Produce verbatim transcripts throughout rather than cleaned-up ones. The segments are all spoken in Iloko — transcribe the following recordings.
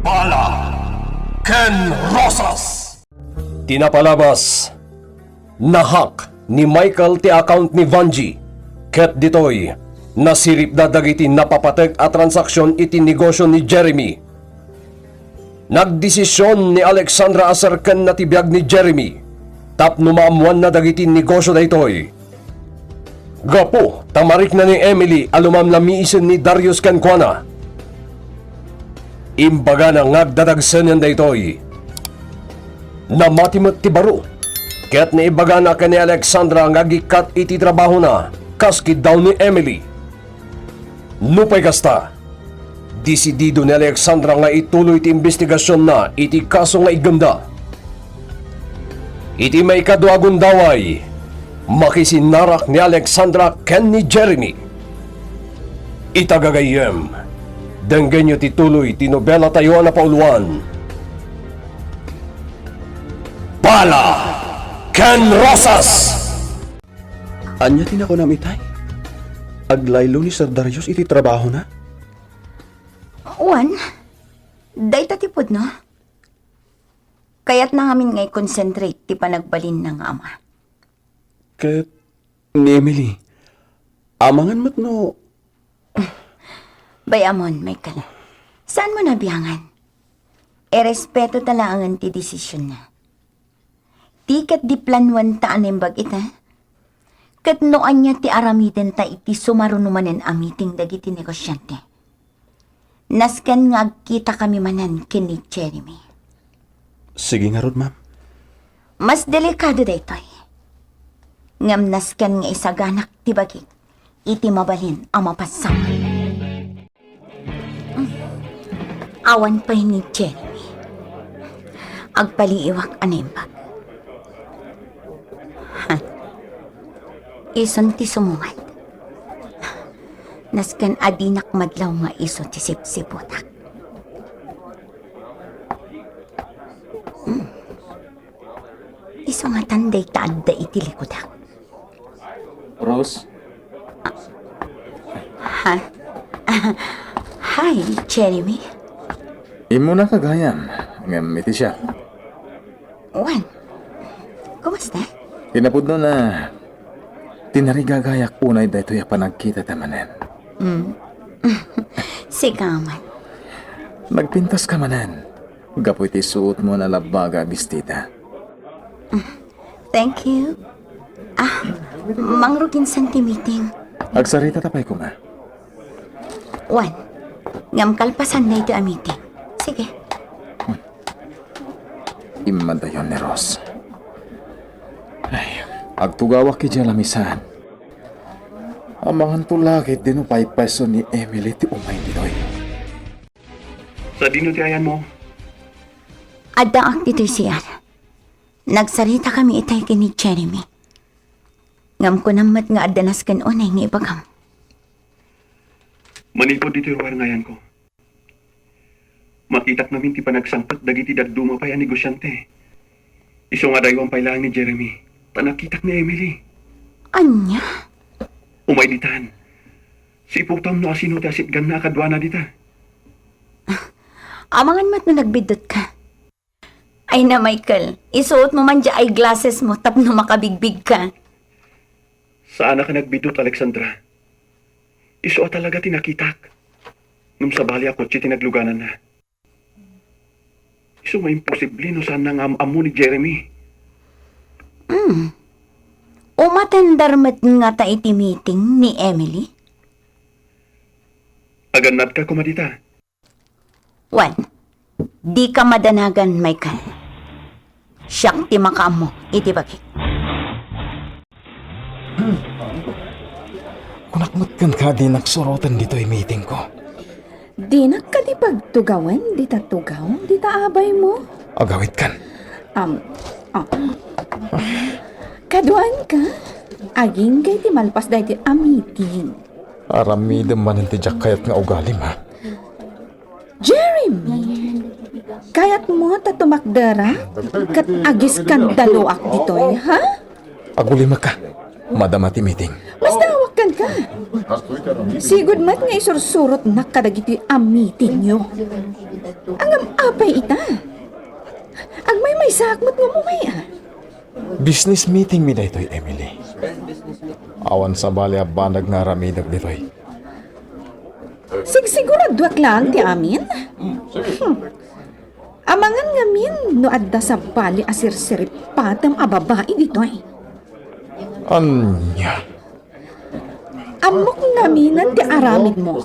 Bala ken Rosas. Ti napalabas, na-hack ni Michael ti account ni Vanjie, ket ditoy, nasiripda dagiti napapatek a transaksion iti negosio ni Jeremy. Nagdesision ni Alexandra a serkenna ti biag ni Jeremy tapno maammoanna dagiti negosio daytoy. Gapu ta marikna ni Emily a lumamlamiisen ni Darius kenkuana, imbagana nga agdadagsenen daytoy. Namati met ti baro, ket naibagana ken ni Alexandra nga agikkat iti trabahona kas kiddaw ni Emily. Nupay kasta, desidido ni Alexandra nga ituloy ti imbestigasionna iti kaso nga iggemda. Iti maikadua a gundaway, makisinarak ni Alexandra ken ni Jeremy. Ita gagayyem, denggenyo ti tuloy ti nobelatayo a napauluan, Bala ken Rosas! Ania ti nakunam itay? Aglaylo ni Sir Darius iti trabahona? Wen, dayta ti pudno. Kayatna ngamin nga i-concentrate ti panagbalinna nga ama. Ket ni Emily, amangan met no... Bay-amon, Michael. Saanmo a biangan. Irespetota laengen ti desisionna. Ti ket di planuanta a naimbag ita. Ket no ania ti aramidenta iti sumaruno manen a meeting dagiti negosiante, nasken nga agkitakami manen ken ni Jeremy. Sige ngarud, ma'am. Mas delikado daytoy. Ngem nasken nga isaganak ti bagik iti mabalin a mapasama. Awan pay ni Jeremy. Agpaliiwak a naimbag. Ha? Isun ti sumungad. Nasken a dinak madlaw nga isu ti sipsiputak. Hmm. Isu ngatan dayta adda iti likudak. Rose? Ha? Hi, Jeremy. Immunaka gayam, ngem iti siak. Wen, kumusta? Kinapudno na, tinarigagayak unay daytoy a panagkitata manen. Mm. Sika man. Nagpintaska manen, gapu iti suotmo a nalabbaga a bestida. Thank you. Ah, mangruginsan ti meeting. Agsaritata pay koma. Wen, ngem kalpasan daytoy a meeting. Sige. Immadayon ni Rose. Ay, agtugawak idiay lamisan. Amanganto la ketdi no paypayso ni Emily ti umay ditoy. Sadino ti ayanmo? Addaak ditoy C R. Nagsaritakami itay ken ni Jeremy. Ngem kunam met nga adda nasken unay nga ibagam. Manipud ditoy ruar nga ayanko, makitak ngamin ti panagsangpet dagiti dadduma pay a negosiante. Isu nga adaywan pay laeng ni Jeremy, ta nakitak ni Emily. Ania? Umay ditan. Siputam no asino ti asitganna a kaduana dita. Amangan met no nagbiddutka. Ay na, Michael, isuot mo man diay eyeglasses mo tapno makabigbig ka. Saanak a nagbiddut, Alexandra. Isu a talaga ti nakitak. Ngem sabali a kotse ti naglugananna. Isu nga imposible no saanna nga am-ammo ni Jeremy. Hmm. Umatender met ngata iti meeting ni Emily? Agannadka koma dita. Wen, dika madanagan, Michael. Siak ti makaammo iti bagik. Kunak met kenka, dinak suroten ditoy meetingko. Dinak kadi pagtugawen dita tugaw, dita abaymo? Agawidkan. Am, ah. Kaduanka, agingga iti malpas daytoy a meeting. Aramidem manen ti diak kayat nga ugalim, ha? Jeremy, kayatmo ta tumakderak ket agiskandaloak ditoy, ha? Agulimekka. Madama ti meeting. Masdaawak kenka. Sigud met nga isursurotnak kadagiti a meetingyo. Ngem apay ita? Agmaymaysaak met nga umaway, a. Business meeting mi daytoy, Emily. Awan sabali a banag nga aramidek ditoy. Sigsiguraduak laeng ti amin? Hmm. Amangan ngamin no adda sabali a sirsiripatem a babai ditoy. Ania? Ammok ngaminen ti aramidmo.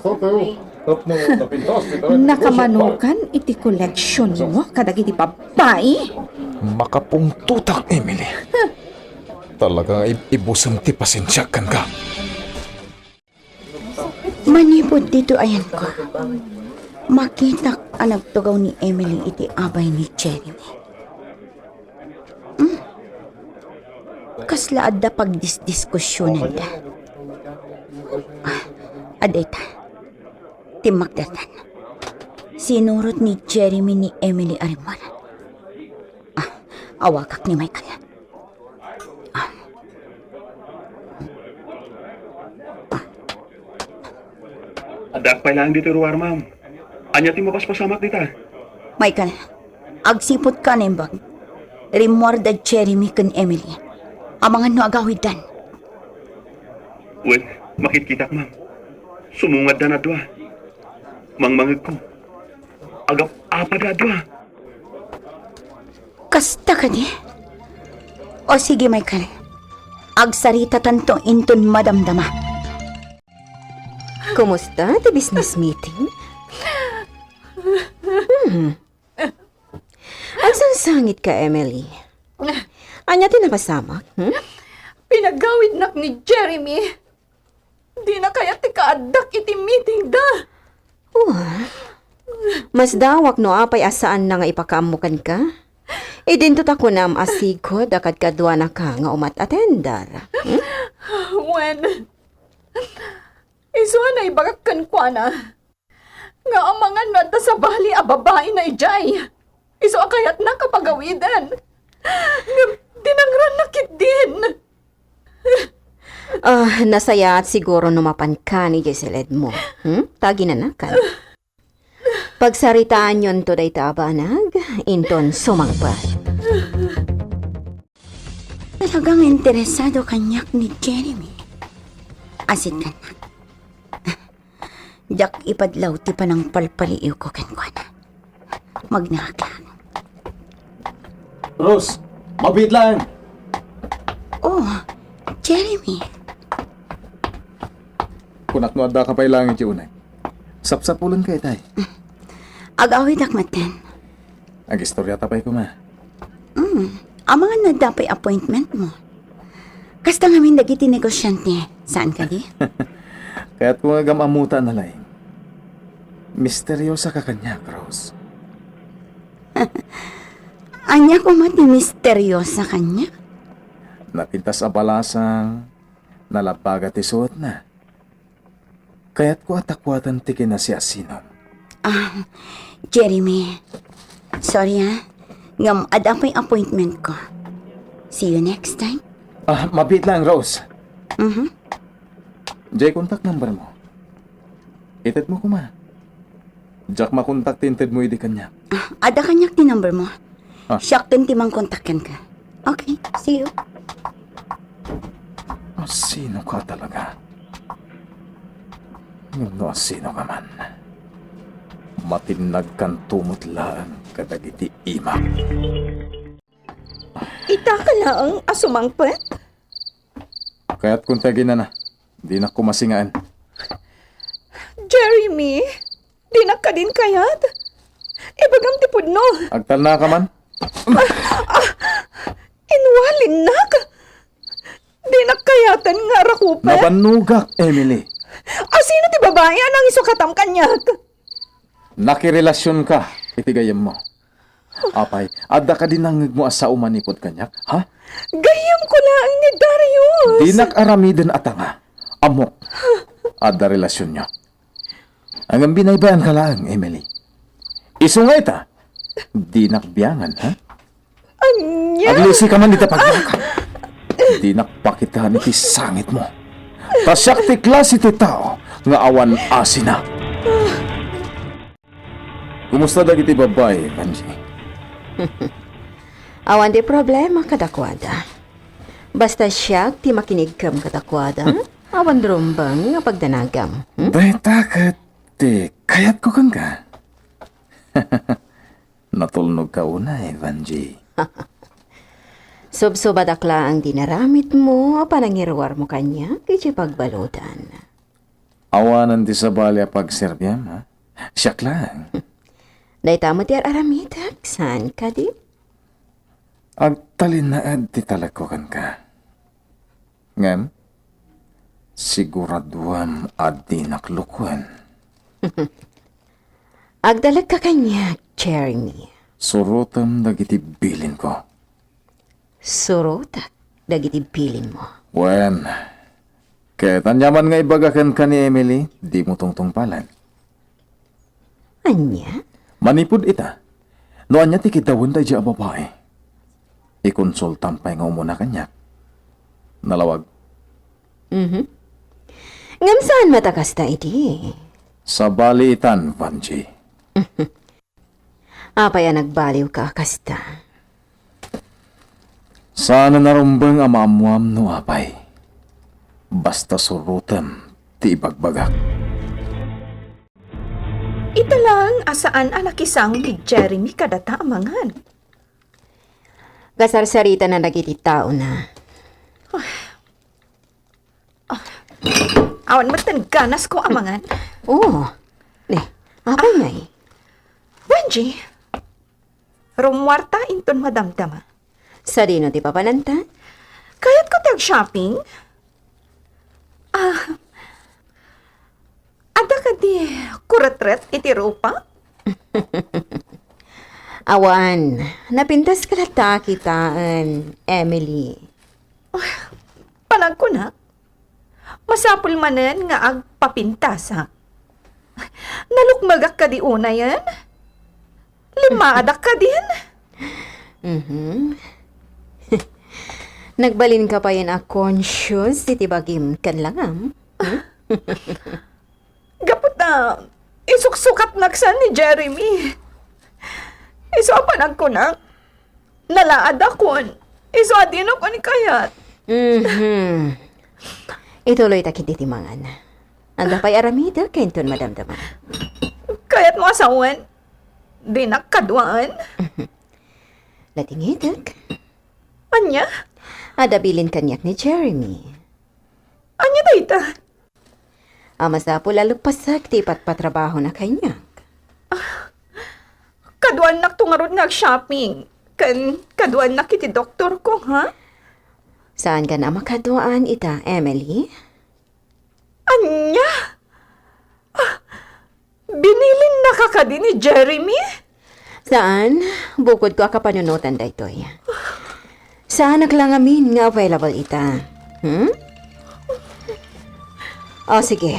Nakamanukan iti koleksionmo kadagiti babbai. Makapungtotak, Emily. Talaga nga ib-, ibusem ti pasensiak kenka. Manipud ditoy ayanko, makitak a nagtugaw ni Emily iti abay ni Jeremy. Hmm? Kasla adda pagdisdiskusionanda. Ah, adda ita. Timmakdertan. Sinurot ni Jeremy ni Emily a rimmuaran. Ah, awagak ni Michael. Ah. Ah. Addaak pay laeng ditoy ruar, ma'am. Ania ti mapaspasamak dita? Michael, agsiputka a naimbag. Rimmuarda Jeremy ken Emily. Amangan no agawiddan. Wen, makitkitak, ma'am. Sumungaddan a dua. Mangmangegko. Agap-apada a dua. Kasta kadi? O sige, Michael. Agsaritatayo inton madamdama. Kumusta ti business meeting? Hmm. Agsangsangitka, Emily. Ania ti napasamak, hmm? Pinagawidnak ni Jeremy. Dina kayat ti kaaddak iti meetingda. Oh. Masdawak no apay a saanna nga ipakaammo kenka. Idinto ta kunam a sigud a kadkaduanaka nga umat-atender. Hmm? Wen, isu a naibagak kenkuana nga amangan no adda sabali a babaina idiay. Isu a kayatnak a pagawiden. Ngem dinangranna ketdin. Ah, nasayaat siguro no mapanka ni Giselle Edmo. Hmm? Ta aginanakan. Pagsaritaanyonto dayta a banag, inton sumangpet. Talagang interesado kaniak ni Jeremy. Asit kaniak. Diak ipadlaw ti panangpalpaliiwko kenkuana. Magnaak lang. Rose, mabiit lang! Oh, Jeremy. Kunak no adda ka pay lang iti uneg. Sapsapulenka itay. Agawidak maten. Agistoriata pay koma. Mm. Amangan no adda pay appointment mo. Kasta ngamin dagiti negosyante, saan kadi? Kayatko nga agam-ammota a nalaing. Misteriosa ka kaniak, Rose. Ania koma ti misteriosa kaniak? Napintas a balasang, nalabaga ti suotna. Kayatko a takuatan ti kinasiasinom. Ah, Jeremy. Sorry, ah. Ngem adda pay appointment ko. See you next time. Ah, mabiit lang, Rose. Mhm. Jay, contact number mo. Itedmo koma. Diak makontak ti intedmo idi kaniak. Ah, adda kaniak ti number mo. Ah. Siak ken ti mangkontak kenka. Okay, see you. Asino ka talaga? Ngem no asino ka man, matinnagkanto met laeng kadagiti imak. Ita ka laeng a sumangpet? Kayat kon taginana. Dinak kumasingaen. Jeremy, dinak kadin kayat? Ibagam ti pudno. Agtalna ka man? Ah, ah, inwalinnak? Dinak kayaten nga arakupen? Nabannogak, Emily. Asino ti babai a nangisukatam kaniak? Nakirelasionka iti gayyemmo. Apay, adda kadi nangngegmo a sao manipud kaniak, ha? Gayyemko laeng ni Darius. Dinak aramiden a tanga. Ammok, adda relasionyo. Ngem binaybayanka laeng, Emily. Isu nga ita, dinak biangan, ha? Ania? Aglisi ka man ita pagmaka. Dinak pakitaan iti sangitmo. Ta siak ti klase ti tao nga awan asina. Kumusta dagiti babbai, Vanji? Awan ti problema kadakuada. Basta siak ti makinigkem kadakuada, awan rumbeng nga pagdanagam. Hmm? Dayta ket ti kayatko kenka. Natulnogka unay, Vanji. Subsubadak laeng ti naramidmo a panangiruarmo kaniak iti pagbaludan. Awanen ti sabali a pagserbiam, ha? Siak laeng. Dayta met ti ar-aramidek, saan kadi? Agtalinaed ti talekko kenka. Ngem, siguraduam a dinak lukuen. Agtalekka kaniak, Jeremy. Surotem dagiti bilinko. Surotek dagiti bilinmo. Wen, ket ania man nga ibaga kenka ni Emily, dimo tungtungpalen. Ania? Manipud ita, no ania ti kiddawenda idiay a babai, ikonsultam pay nga umuna kaniak. Nalawag. Mhm. Ngem saan met a kasta idi? Sabali itan, Vanji. Apay a nagbaliwka a kasta? Saan a narumbeng a maammuam no apay. Basta surotem ti ibagbagak. Ita laeng a saan a nakisang ni Jeremy kadata a mangan. Kasarsaritana dagiti taona. Ah, awan met ten ganasko a mangan. Oh, ne, apay ngay? Wenji, rummuarta inton madamdama. Sadino ti papananta? Kayatko ti ag-shopping. Ah, adda kadi kuretret iti rupa? Awan, napintaska latta kitaen, Emily. Panagkunak, masapul manen nga agpapintasak. Nalukmegak kadi unayen? Limmaadak kadin? Mhm. Nagbalinka payen a conscious iti bagim ken langam? Hmm? Gapu ta isuksukatnak sen ni Jeremy. Isu a panagkunak, nalaadakon. Isu a dinakon kayat. Mhm. Ituloyta ketdi ti mangan. Adda pay aramidek inton madamdama. Kayatmo a sawen? Dinak kaduaan. Latingitek. Ania? Adda bilin kaniak ni Jeremy. Ania dayta? A masapul a leppasek ti ipatpatrabahona kaniak. Kaduaannakto ngarud nga ag-shopping, ken kaduaannak iti doktorko, ha? Saankan a makaduaan ita, Emily? Ania? Ah, binilinnaka kadi ni Jeremy? Saan, bukodko a kapanunotan daytoy. Saanak la ngamin nga available ita. Hmm? O sige,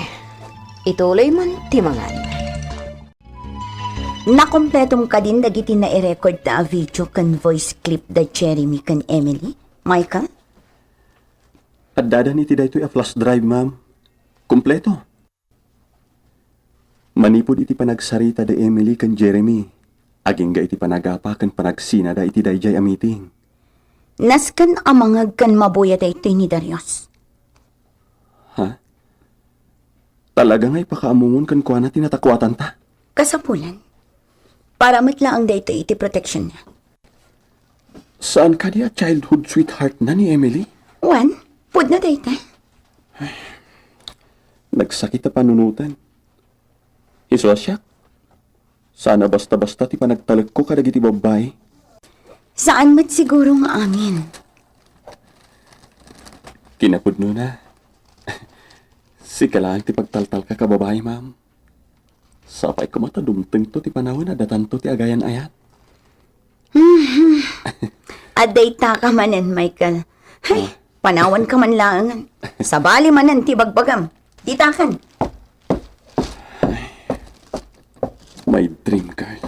ituloy man ti mangan. Nakumpletom kadin dagiti nairecord ta a video ken voice clip da Jeremy ken Emily, Michael? Addadan iti daytoy a flash drive, ma'am. Kompleto. Manipud iti panagsarita da Emily ken Jeremy, agingga iti panagapa ken panagsinada iti daydiay a meeting. Nasken a mangngeg ken mabuya daytoy ni Darius. Ha? Talaga nga ipakaammongon kenkuana ti natakuatanta? Kasapulan. Para met laeng daytoy iti proteksionna. Saan kadi a childhood sweetheart na ni Emily? Wen, pudno dayta. Nagsakit a panunoten. Isu a siak, saan a basta-basta ti panagtalekko kadagiti babbai. Saan met siguro nga amin. Kinapudnona, sika laeng ti pagtaltalka ka babai, ma'am. Sapay koma ta dumtengto ti panawen a datanto ti agayan-ayat. Mhm. Adda itaka manen, Michael. Hay, ah, panawanka man laengen. Sabali manen ti bagbagam. Ditakan. My dream girl.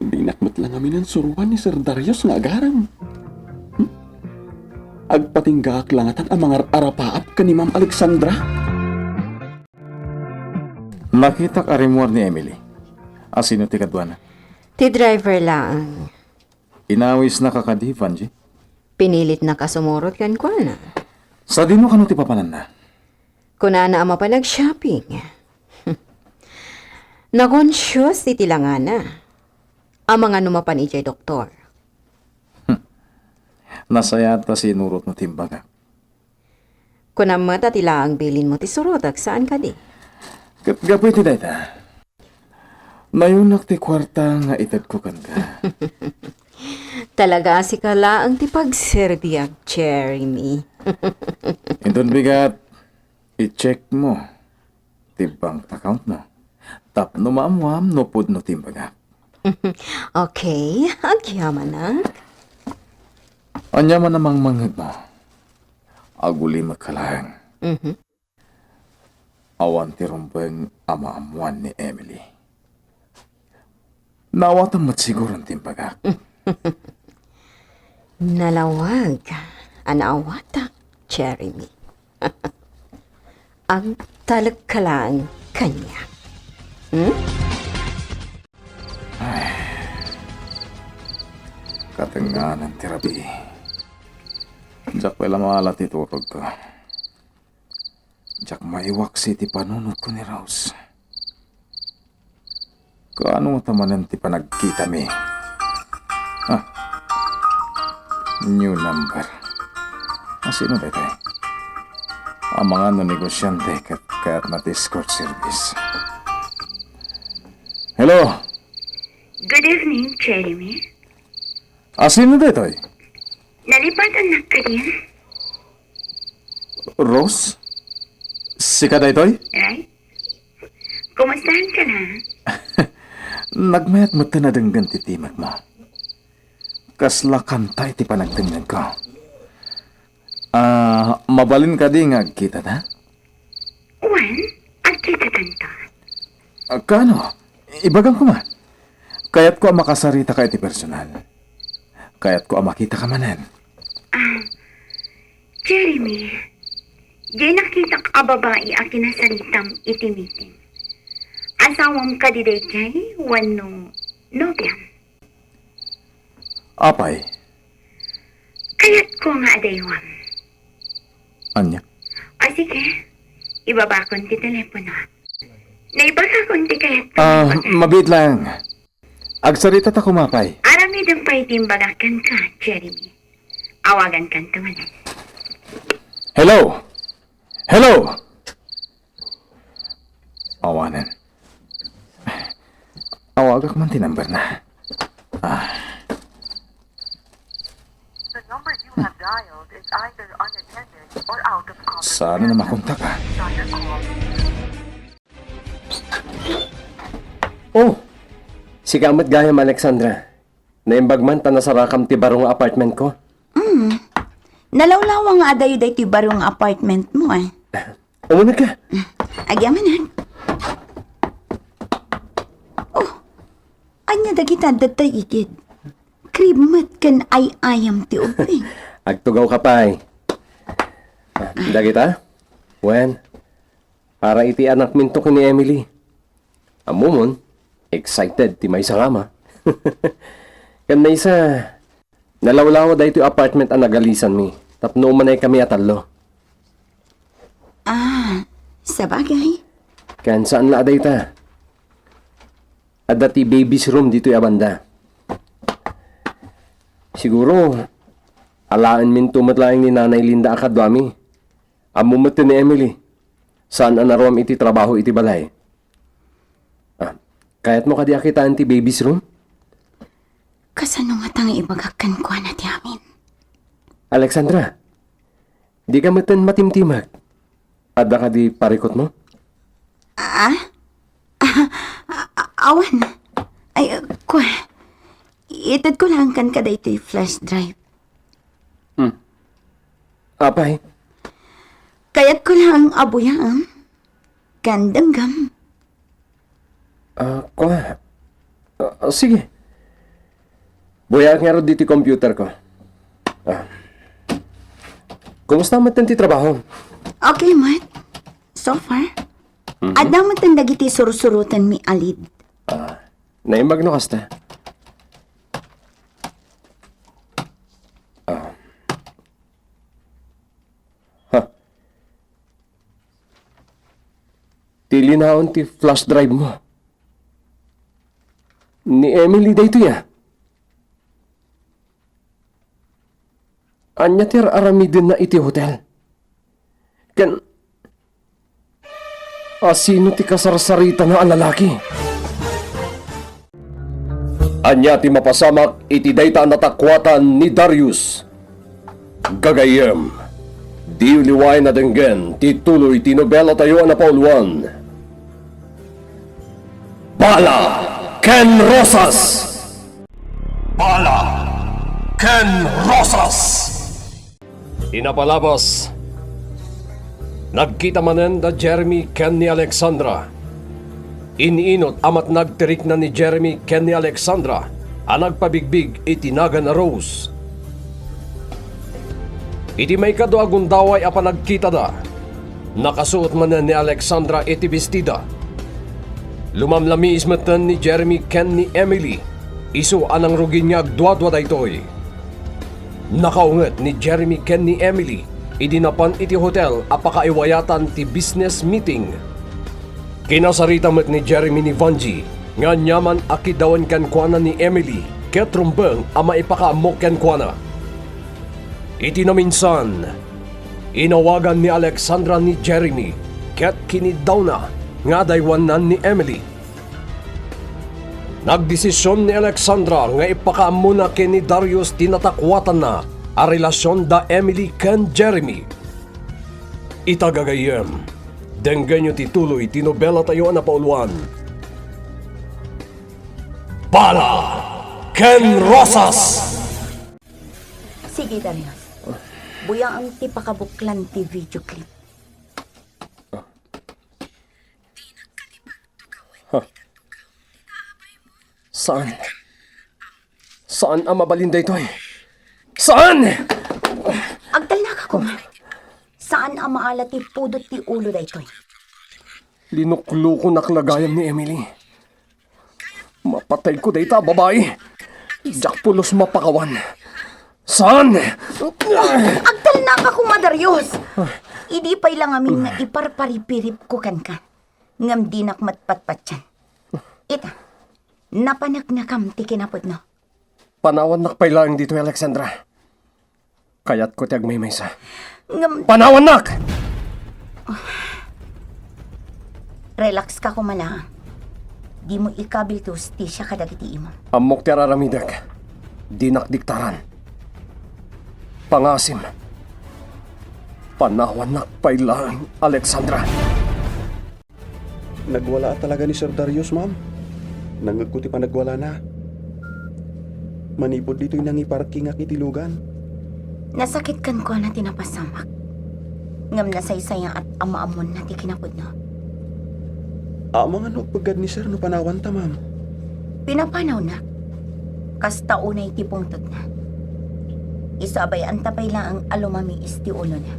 Dinak met la ngaminen suroan ni Sir Darius nga agarem. Hmm? Agpatinggaak la ngatan a mangar-arapaap ken ni Ma'am Alexandra. Nakitak a rimmuar ni Emily. Asino ti kaduana? Ti driver laeng. Inawisnaka kadi, Vangie? Pinilitnak a sumurot kenkuana. Sadino kano ti papananna? Kunana a mapan ag-shopping. Nakonsios iti langana. Amangan no mapan idiay doktor. Nasayaat ta sinurotmo ti imbagak. Kunam met a ti laeng bilinmo ti surotek, saan kadi? Ket gapu iti dayta, nayunak ti kuarta nga itedko kenka. Talaga a sika laeng ti pagserbiak, Jeremy. Inton bigat, i-check mo ti bank account mo tapno maammuam no pudno ti imbagak. Okay, agyamanak. Ania man a mangmangngegmo, agulimekka laeng. Mhm. Awan ti rumbeng a maammuan ni Emily. Naawatam met siguron ti imbagak. Nalawag a naawatak, Jeremy. Agtalekka laeng kaniak. Hmm? Ay, katengnganan ti rabii. Diak pay la maala ti turogko. Diak maiwaksi ti panunotko ni Rose. Kaano ngata manen ti panagkitami? Ah, new number. Asino daytoy? Amangan no negosiante ket kayatna ti escort service. Hello? Good evening, Jeremy. Asino daytoy? Nalipatannak kadin? Rose? Sika daytoy? Right? Kumustahan ka na? Nagmayat met ta nadenggen ti timek mo. Kasla kanta iti panagtengngegko. Ah, mabalin kadi nga agkita ta? Wen, agkitatanto. Ah, kaano? Ibagam koma. Kayatko a makasarita ka iti personal. Kayatko a makita ka manen. Ah, Jeremy, diay nakitak a babai a kinasaritam iti meeting. Asawam kadi daydiay wenno nobiam? Apay? Kayatko nga adaywam. Ania? O sige, ibabakon ti telepono. Naibagakon ti kayatko. Ah, mabiit lang. Agsarita ta koma pay. Aramidem pay ti imbagak kenka, Jeremy. Awagan kanto manen. Hello? Hello? Awanen. Awagak man ti number na. Ah. The number you have dialed is either unattended or out of coverage. Saan na makontak, ah? Try your call. Oh, sika met gayam, Alexandra. Naimbag man ta nasarakam ti baro nga apartment ko. Mm. Nalawlawa nga adayo daytoy baro nga apartment mo, eh. Umuneg ka. Agyamanak. Oh, ania dagita adda ta igid? Cream met ken ay-ayam ti ubing. Agtugaw ka pay. Ah, dagita? Wen, para iti anakminto ken ni Emily. Ammomon, excited ti maysa nga ama. Ken maysa, nalawlawa daytoy apartment a nagalisanmi tapno umanaykami a tallo. Ah, sabagay. Ken saan la a dayta. Adda ti baby's room ditoy a banda. Siguro, alaenminto met laeng ni Nanay Linda a kaduami. Ammom met ni Emily, saan a naruam iti trabaho iti balay. Ah, kayatmo kadi a kitaen ti baby's room? Kasano ngata nga ibagak kenkuana ti amin? Alexandra, dika metten matimtimag. Adda kadi parikutmo? Ah? Ah, a-, awan. Ay, kua. Itedko laeng kenka daytoy flash drive. Hmm. Apay? Kayatko laeng a buyaem ken denggem. Ah, kua. Ah, sige. Buyaek ngarud ditoy computer ko. Ah. Kumusta met ti trabaho? Okay met. So far. Mhm. Adda met dagiti sursurotenmi a lead. Ah, naimbag no kasta. Ah. Ha. Ti linaon ti flash drive mo. Ni Emily daytoy, a. Ania ti ar-aramidenna iti hotel? Ken, asino ti kasarsaritana a lalaki? Ania ti mapasamak iti dayta a natakuatan ni Darius? Gagayyem, diyo liwaen a denggen ti tuloy ti nobelatayo a napauluan. Bala ken Rosas! Bala ken Rosas! Inapalabas, nagkita manen da Jeremy ken ni Alexandra. In-inut a matnag ti rikna ni Jeremy ken ni Alexandra a nagpabigbig iti nagan a Rose. Iti maikadua a gundaway a panagkitada, nakasuot manen ni Alexandra iti bestida. Lumamlamiis metten ni Jeremy ken ni Emily, isu a nangrugi nga agduadua daytoy. Nakaunget ni Jeremy ken ni Emily idi napan iti hotel a pakaiwayatan ti business meeting. Kinasarita met ni Jeremy ni Vanjie nga aniaman a kiddawen kenkuana ni Emily ket rumbeng a maipakaammo kenkuana. Iti naminsan, inawagan ni Alexandra ni Jeremy ket kiniddawna nga adaywannan ni Emily. Nagdesision ni Alexandra nga ipakaammona ken ni Darius ti natakuatanna a relasion da Emily ken Jeremy. Ita gagayyem, denggenyo ti tuloy ti nobelatayo a napauluan, Bala ken Rosas! Sige, Darius. Buyaem ti pakabuklan ti video clip. Huh. Saan? Saan a mabalin daytoy? Saan? Agtalnaka koma. Saan a maala ti pudot ti ulo daytoy? Linuklokonak la gayam ni Emily. Mapatayko dayta a babai. Diak pulos mapakawan. Saan? Agtalnaka koma, Darius. Idi pay la ngamin nga iparparipiripko kenka. Ngem dinak met patpatien. Ita, napaneknekam ti kinapudno. Panawannak pay laeng ditoy, Alexandra. Kayatko ti agmaymaysa. Ngem panawannak! Relax ka koma laeng. Dimo ikabil ti hustisia kadagiti imo. Ammok ti ar-aramidek. Dinak diktaran. Pangasim. Panawannak pay laeng, Alexandra. Nagwalaat talaga ni Sir Darius, ma'am. Nangngegko ti panagwalana. Manipud ditoy nangiparkingak iti lugan. Nasakit kenkuana ti napasamak. Ngem nasaysayaat a maammonna ti kinapudno. Amangan no agpeggad ni Sir no panawanta, ma'am. Pinapanawnak. Kasta unay ti pungtotna. Isu a bay-anta pay laeng a lumamiis ti ulona.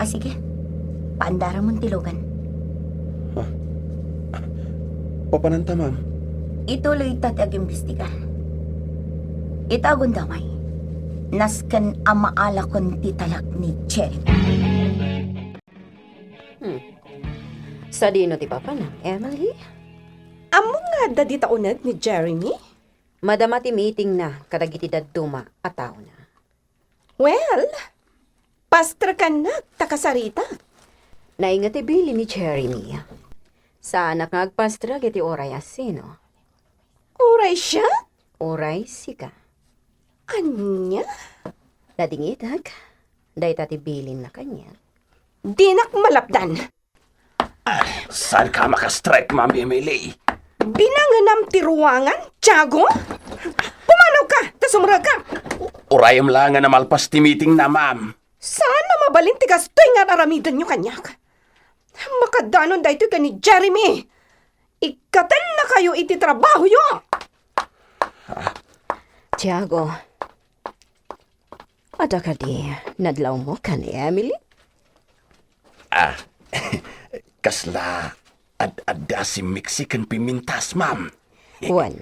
A, sige. Paandaramon ti lugan. Ah. Papananta, ma'am? Ituloyta ti agimbestigar. Ita a gundaway, nasken a maalakon ti talak ni Jeremy. Hmm. Sadino ti papanam, Emily? Ammom nga adda dita uneg ni Jeremy? Madama ti meetingna kadagiti dadduma a taona. Well, pasterkannak ta kasarita. Nainget ti bilin ni Jeremy. Saanak nga agpastrek iti uray a sino. Uray siak? Uray sika. Ania? Nadingitek, dayta ti bilinna kaniak. Dinak malapdan. Saanka a makastrek, Ma'am Emily? Binangenam ti ruangan, Tiago? Pumanawka, ta sumrekka! Urayem laengen a malpas ti meetingna, ma'am. Saan a mabalin ti kastoy nga ar-aramidenyo kaniak. Makadanon daytoy ken ni Jeremy. Ikkatennakayo iti trabahoyo! Tiago, Adda kadi nadlawmo ken ni Emily? Ah, kasla ad-adda a simmiksi ken pimintas, ma'am. Wen,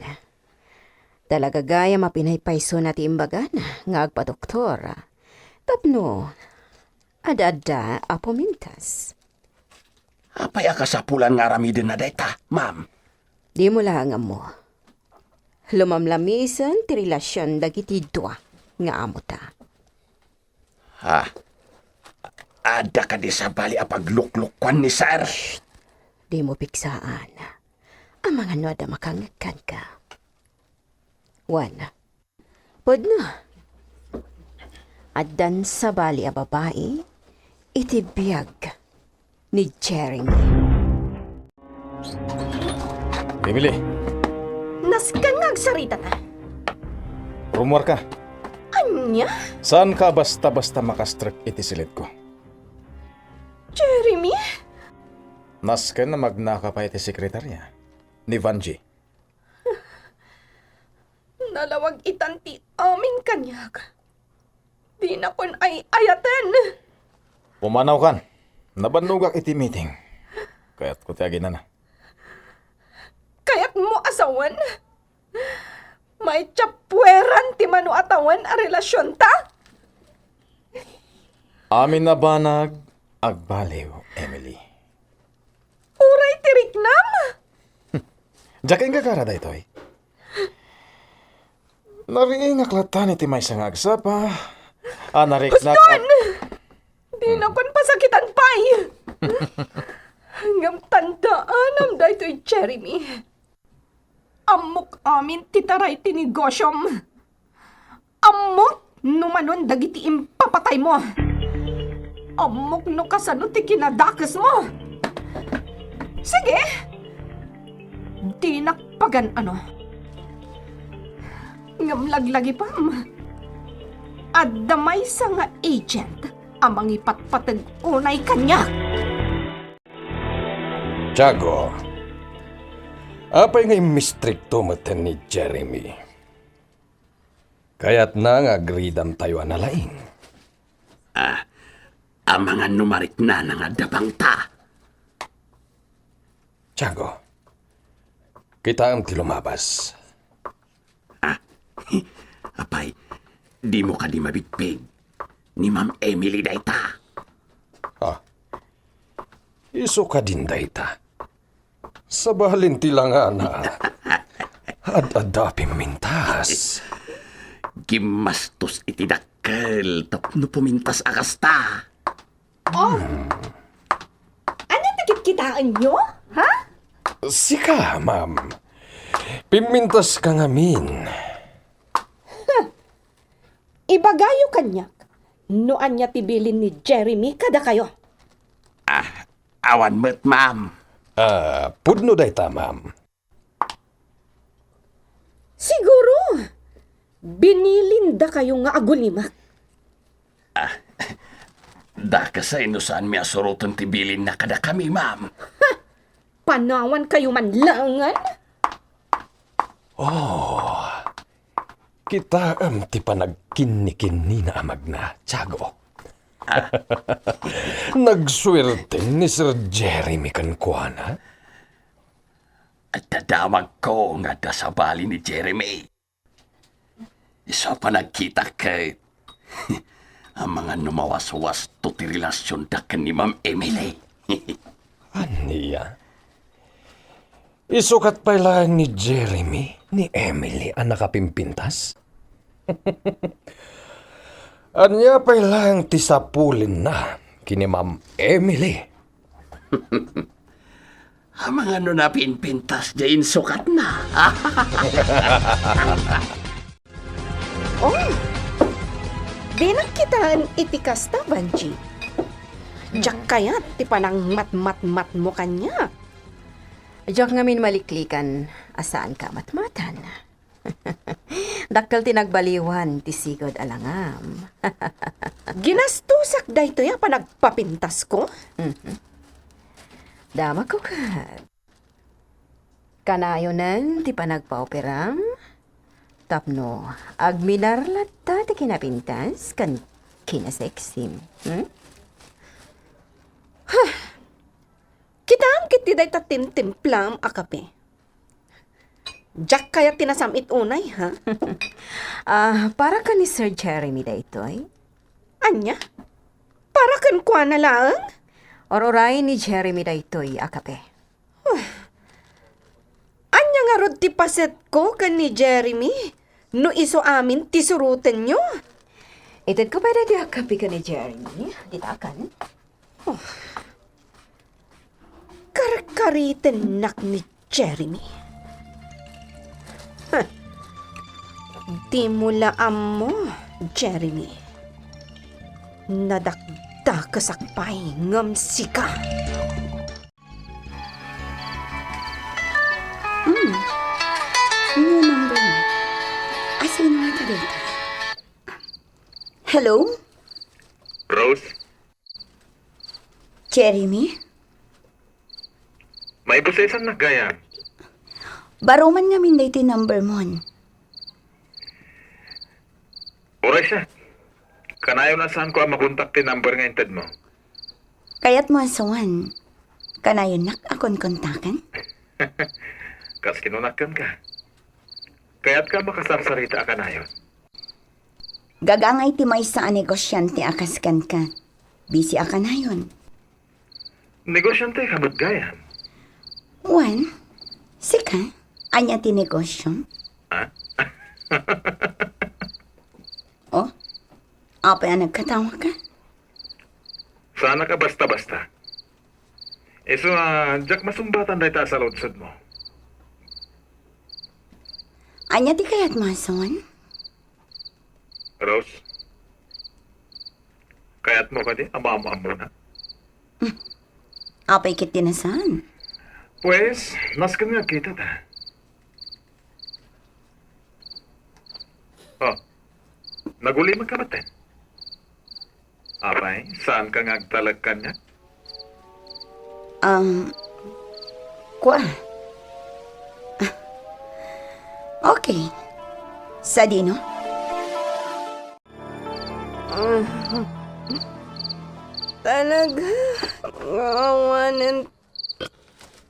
talaga gayam a pinaypaysona ti imbagana nga agpadoktor. Tapno ad-adda a pumintas. Apay a kasapulan nga aramidenna dayta, ma'am? Dimo laeng ammo. Lumamlamisen ti relasion dagiti dua nga amota. Ha? Adda kadi sabali a pagluklukuan ni sir? Shh! Dimo piksaan. Amangan no adda makangngeg kenka. Wen, pudno. Addan sabali a babai iti biag ni Jeremy. Emily. Nasken nga agsaritata. Rumuarka. Ania? Saanka a basta-basta makastrek iti silitko? Jeremy? Nasken a magnaka pay ti sekretaria ni Vanjie. Nalawag itan ti amin kaniak. Dinakon ay-ayaten. Pumanawkan. Nabannogak iti meeting. Kayatko ti aginana. Kayatmo a sawen? Maitsapueran ti mano a tawen a relasionta? Amin a banag, agbaliw, Emily. Uray ti riknam! Diak ingagara daytoy. Nariingak latta iti maysa nga agsapa a nariknak. Huston! Dinakon pasakitan pay! Ngem tandaanam daytoy, Jeremy. Ammok amin ti taray ti negosiom. Ammok no manon dagiti impapataymo. Ammok no kasano ti kinadakesmo. Sige, dinak pagan-ano. Ngem laglagipem, adda maysa nga agent a mangipatpateg unay kaniak. Tiago, apay nga immistrikto met ni Jeremy? Kayatna nga agridamtayo a nalaing. Ah, amangan no mariknana nga adda bangta. Tiago, kitaem ti lumabas. Ah, apay, dimo kadi mabigpig? Ni Ma'am Emily dayta. Ah, isu kadin dayta? Sabalin ti langana. Ad-adda a pimmintas. Gimmastos iti dakkel tapno pumintas a kasta. Oh! Ania ti kitkitaenyo? Ha? Sika, ma'am. Pimmintaska ngamin. Huh! Ibagayo kaniak no ania ti bilin ni Jeremy kadakayo. Ah, awan met, ma'am. Ah, pudno dayta, ma'am. Siguro, binilindakayo nga agulimek. Ah, dakesa no saanmi a suroten ti bilinna kadakami, ma'am. Ha! Panawankayo man laengen? Oh, kitaem ti panagkinnikinnina a magna, Tiago. Nagsuerte ni Sir Jeremy kenkuana. Adda damagko nga adda sabali ni Jeremy. Isu a panagkitak ket amangan no mawaswasto ti relasionda ken ni Ma'am Emily. Ania? Isukat pay laeng ni Jeremy ni Emily a nakapimpintas? Ania pay laeng ti sapulenna ken ni Ma'am Emily? Amangan no napinpintas diay insukatna. Oh, dinak kitaen iti kasta, Vanjie. Diak kayat ti panangmatmatmatmo kaniak. Diak ngamin maliklikan a saanka a matmatan. Dakkel ti nagbaliwan ti sigud a langam. Ginastosak daytoy a panagpapintasko? Mhm. Damagko ket. Kanayonen ti panagpaoperam tapno agminar latta ti kinapintas ken kinasexim. Hmm? Huh! Kitaem ketdi dayta timtimplam a kape. Diak kayat ti nasam-it unay, ha? Ah, para ken ni Sir Jeremy daytoy? Ania? Para kenkuana laeng? Ururay ni Jeremy daytoy a kape. Huh. Ania ngarud ti pasetko ken ni Jeremy no isu amin ti surotenyo? Itedko pay daytoy a kape ken ni Jeremy. Dita kan? Oh. Karkaritennak ni Jeremy. Huh. Dimo la ammo, Jeremy. Nadakdakesak pay ngem sika. Hmm. New number mo. Asino nga ka dayta? Hello? Rose? Jeremy? Maibusesannak gayam. Baro man ngamin daytoy number mon. Uray siak. Kanayon a saanko a makontak ti number nga intedmo. Kayatmo a suan, kanayonnak a konkontakan? Kas kinunak kenka. Kayatka a makasarsarita a kanayon? Gagangay ti maysa a negosiante a kas kenka. Busy a kanayon. Negosiante ka met gayam? Wen, sika, ania ti negosiom? Ha? Oh, apay a nagkatawaka? Saanak a basta-basta. Isu a diak masungbatan dayta a saludsodmo. Ania ti kayatmo a suan? Rose, kayatmo kadi a maammoammonak? Hmm. Apay ket ti nasaan? Pues, nasken nga agkitata. Oh, nagulimek ka met? Apay, saanka nga agtalek kaniak? Um, kua. Ah, okay. Sadino? Ah, talaga nga awanen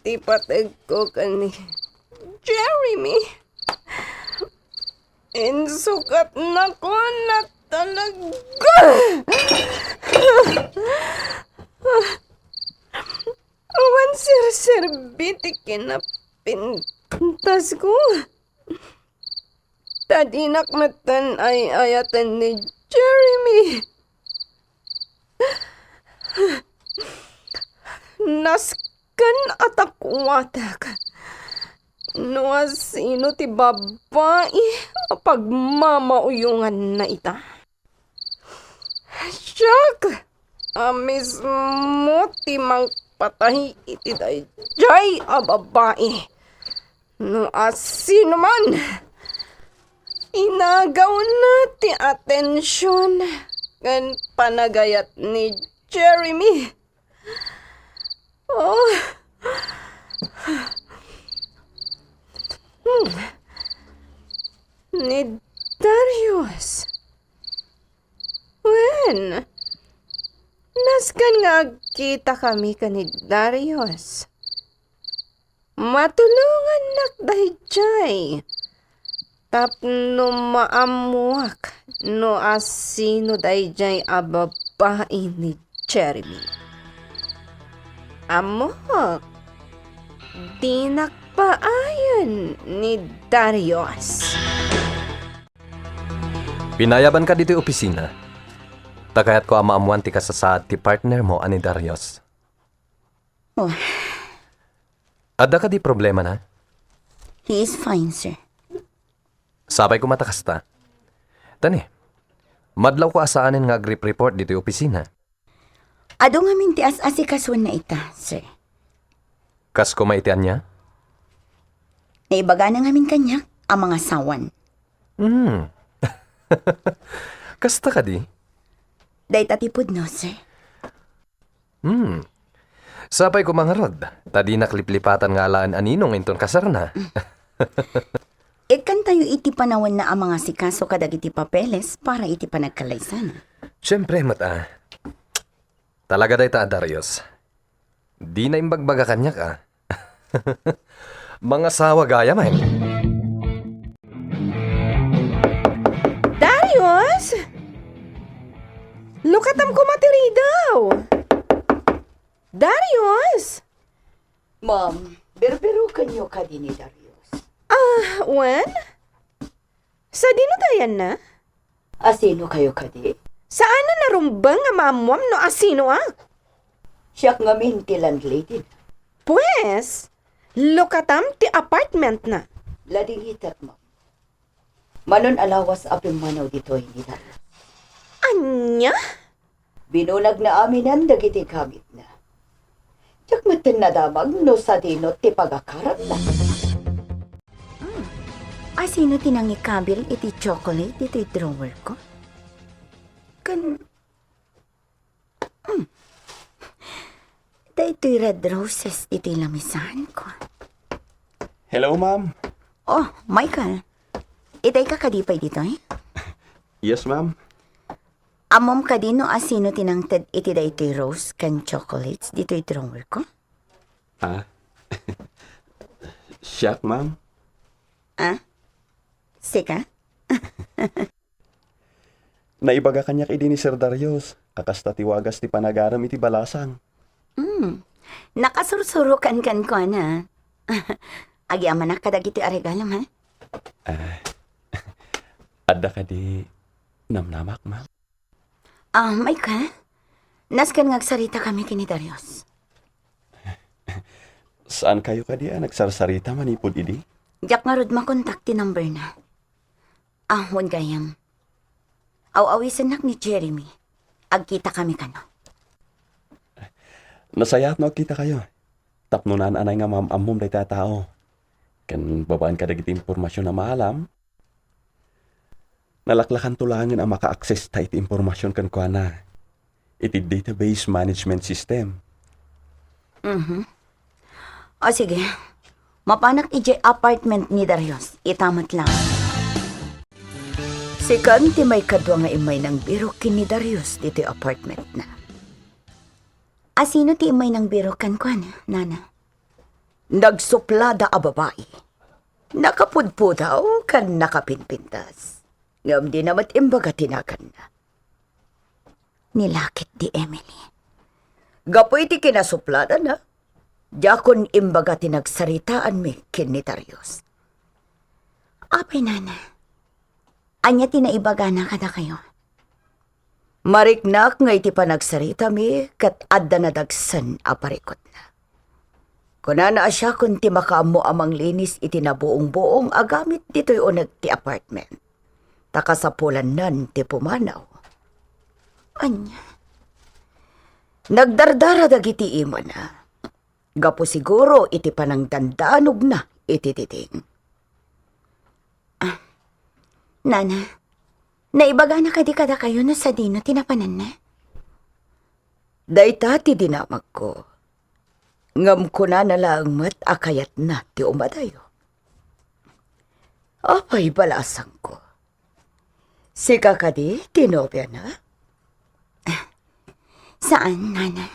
ti pategko ken ni Jeremy. Insukatnakon a talaga. Awan serserbi ti kinapintasko. Ta dinak metten ay-ayaten ni Jeremy. Nasken a takuatek no asino ti babai a pagmamauyonganna ita. Siak a mismo ti mangpatay iti daydiay a babai. No asinoman, inagawna ti atension ken panagayat ni Jeremy. Oh. Hmm. Ni Darius. Wen, nasken nga agkitakami ken ni Darius. Matulongannak daydiay tapno maammoak no asino daydiay a babai ni Jeremy. Ammok, dinak paayen ni Darius. Pinayabanka ditoy opisina, ta kayatko a maammoan ti kasasaad ti partnermo a ni Darius. Oh. Adda kadi problemana? He is fine, sir. Sapay koma ta kasta. Tani, madlawko a saanen nga agrep-report ditoy opisina. Adu ngamin ti as-asikasuenna ita, sir. Kas koma iti ania? Naibagana ngamin kaniak a mangasawan. Hmm. Kasta kadi? Dayta ti pudno, sir. Hmm. Sapay koma ngarud, ta dinak liplipatan nga alaen a ninong inton kasarna. Ikkantayo iti panawenna a mangasikaso kadagiti papeles para iti panagkalaysana. Siempre met a. Talaga dayta a Darius. Dina imbagbaga kaniak a. Mangasawa gayam. Darius! Lukatam koma ti ridaw! Darius! Ma'am, birbirokenyo kadi ni Darius? Ah, wen? Sadino ti ayanna? Asino kayo kadi? Saan a narumbeng a maammuam no asinoak? Siak ngamin ti landlady. Pues, lukatam ti apartment na. Ladingitak, ma'am. Manon a lawas a pimmanaw ditoy ni Darius. Ania? Binunagna aminen dagiti gamitna. Diak metten nadamag no sadino ti pagakaratna. Hmm. Asino ti nangikabil iti chocolate ditoy drawer ko? Kan, hmm. Daytoy red roses ditoy lamisan ko. Hello, ma'am. Oh, Michael. Itay ka kadi pay ditoy? Yes, ma'am. Ammom kadi no asino ti nangted iti daytoy rose ken chocolates ditoy drawer ko? Ah? Siak, ma'am. Ah? Sika? Naibaga kaniak idi ni Sir Darius a kasta ti wagas ti panagarem iti balasang. Hmm. Nakasursuro kan kenkuana. Agyamanak kadagiti a regalom, ha? Ah, adda kadi namnamak, ma'am? Ah, Michael, nasken nga agsarita kami ken ni Darius. Saan kayo kadi a nagsarsarita manipud idi? Diak ngarud makontak ti number na. Ah, wen gayam. Aw-awisennak ni Jeremy. Agkita kami kano. Nasayaat no agkita kayo. Tapno naan-anay nga maam-ammom dayta a tao. Ken babaen kadagiti impormasion a maalam, nalaklakanto laengen a maka-access ta iti impormasion kenkuana iti database management system. Mhm. O sige, mapanak idiay apartment ni Darius, ita met laeng. Sikan ti maikadua nga immay nangbirok ken ni Darius ditoy apartment na. Asino ti immay nangbirok kenkuana, nana? Nagsuplada a babai. Nakapudpudaw ken nakapinpintas. Ngem dina met imbaga ti naganna. Nilakip ni Emily. Gapu iti kinasupladana, diakon imbaga ti nagsaritaanmi ken ni Darius. Apay, nana? Ania ti naibagana kadakayo? Mariknak nga iti panagsaritami ket adda nadagsen a parikutna. Kunana a siakon ti makaammo a manglinis iti nabuong-buong a gamit ditoy uneg ti apartment. Ta kasapulannan ti pumanaw. Ania? Nagdardara dagiti imana. Gapu siguro iti panangdandanogna iti diding. Ah, nana, naibagana kadi kadakayo no sadino ti napananna? Dayta ti dinamagko. Ngem kunana laeng met a kayatna ti umadayo. Apay, balasangko? Sika kadi ti nobiana? Saan, nana.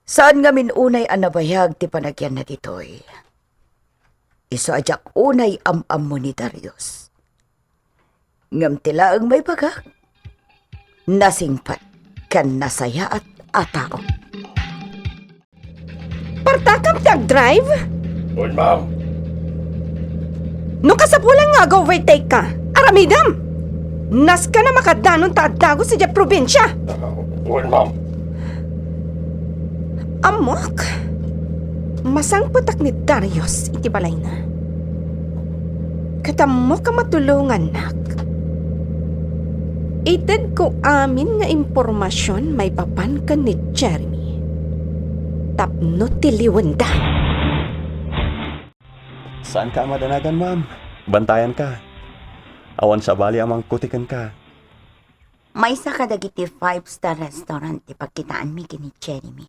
Saan ngamin unay a nabayag ti panagyanna ditoy. Isu a diak unay am-ammo ni Darius. Ngem ti laeng maibagak, nasingpet ken nasayaat a tao. Partakam ti agdrive? Wen, ma'am. No kasapulan nga ag-overtake ka, aramidem! Nasken a makaddanon ta addagus idiay probinsia! Wen, ma'am. Ammok, masangpetak ni Darius iti balayna. Ket ammok a matulongannak. Itedko amin nga impormasion maipapan ken ni Jeremy tapno tiliwenda. Saanka a madanagan, ma'am. Bantayanka. Awan sabali a mangkuti kenka. Maysa kadagiti five-star restaurant ti pagkitaanmi ken ni Jeremy.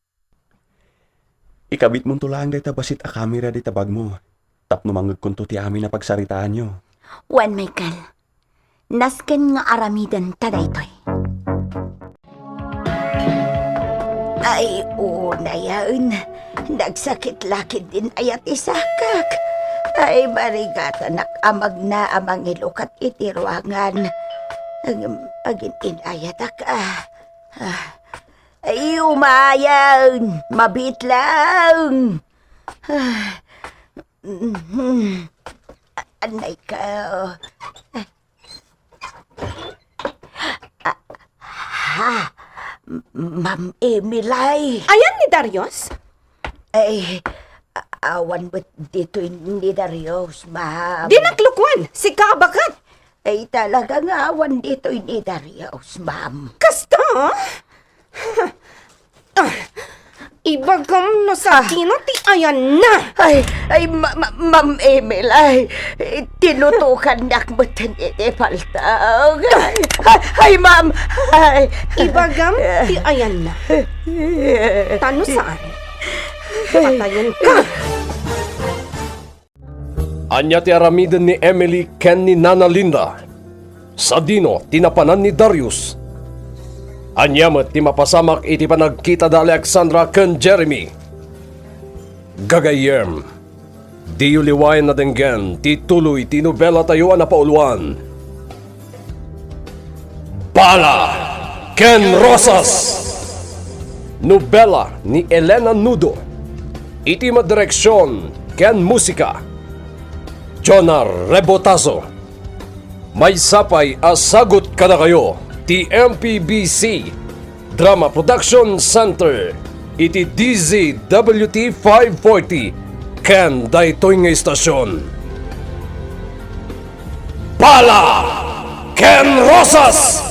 Ikabitmonto laeng dayta bassit a kamera dita bagmo. tapno mangngegkonto ti amin a pagsaritaanyo. Wen, Michael, nasken nga aramidenta daytoy. Ay, unayen, nagsakit la ketdin aya ti sakak. Ay, marigatanak a magna a mangilukat iti ruangan. Agin-inayatak, ah. Ah. Ay, umayen, mabiit laeng. Ah. Mhm. A-, anay ka. Ah, ha? Ma'am Emily. Ayan ni Darius? Ay, a-, awan met ditoy ni Darius, ma'am. Dinak lukuan, sika a baket. Ay, talaga nga awan ditoy ni Darius, ma'am. Kasta? Ah, ibagam no sadino ti ayanna. Ay, ay, ma-, ma-, Ma'am Emily, ay, tinutukannak met iti paltag. Ay, ay, ay, ma'am, ay. Ibagam ti ayanna. Ta no saan, patayenka. Ania ti aramiden ni Emily ken ni Nana Linda? Sadino ti napanan ni Darius? Ania met ti mapasamak iti panagkita da Alexandra ken Jeremy? Gagayyem, diyo liwaen a denggen ti tuloy ti nobelatayo a napauluan. Bala ken Rosas. Nobela ni Elena Nudo. Iti madireksion ken musika, Jonar Rebotazo. Maysa pay a sagut kadakayo ti M P B C Drama Production Center iti D Z W T five forty ken daytoy nga istasion. Bala ken Rosas!